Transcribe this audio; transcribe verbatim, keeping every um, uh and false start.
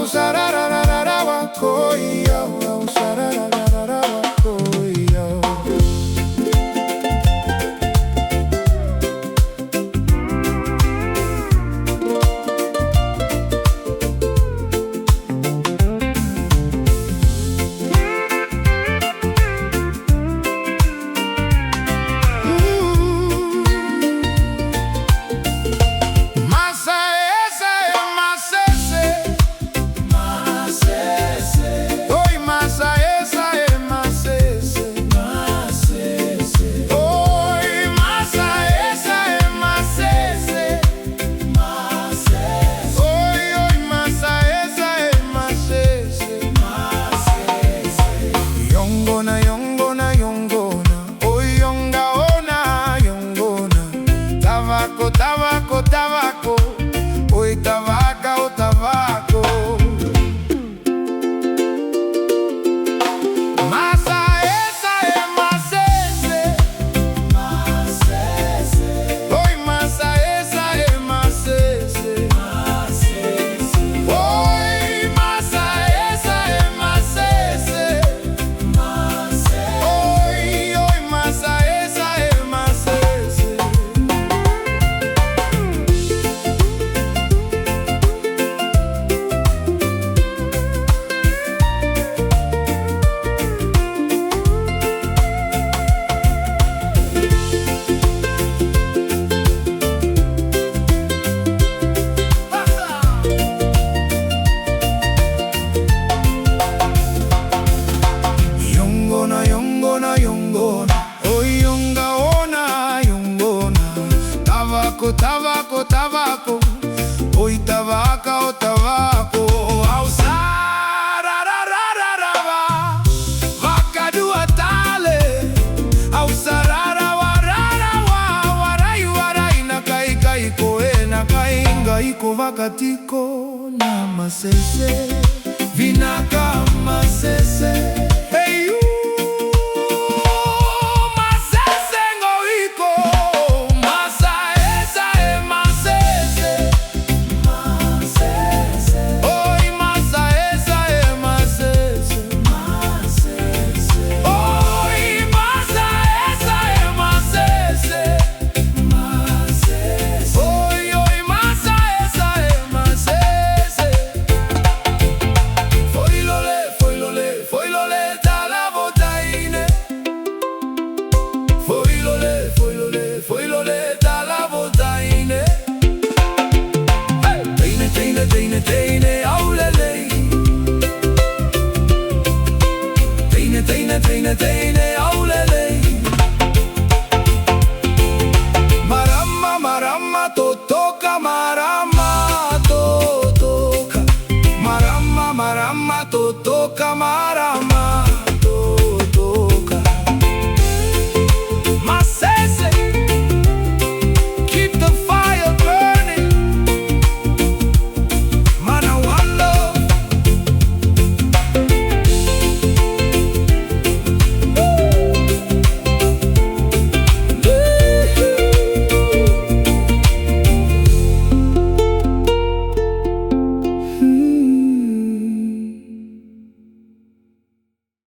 Sa rarararawa ko i au, au sa rarararawa ko i au. Masa esa e masese. Masese. Oi, masa esa e masese. Masese. Oi, masa esa e masese. Masese. Oi, oi, masa esa e masese. Masese. Yongona, yongona, yongona. Oi, yonga ona, yongona. Tavako, tavako, tavako. Oi, tavaka, o tavako. Masa esa e masese. Masese. Oi, masa esa e masese. Masese. Oi, masa esa e masese. Masese. Oi, oi, masa esa e masese. Yongona, yongona, yongona. Oi, yonga ona, yongona. Tavako, tavako, tavako. Oi, tavaka, o tavako. Au sa rarararawa. Vakadua tale. Au sa rarawa, rarawa. Warai, warai, na kai, kai ko e, na kai, kai ko vakatiko. Ko na masese, vinaka masese. Ei, u, masese qo iko, masa esa e masese. Masese. Oi, masa esa e masese. Masese. Oi, masa esa e masese. Masese. Oi, oi, masa esa e masese. Foilole, foilole, foilole, talavo taine. Foilole, foilole, foilole, talavo taine. Hey! Teine, teine, teine, teine, au lelei. Teine, teine, teine, teine.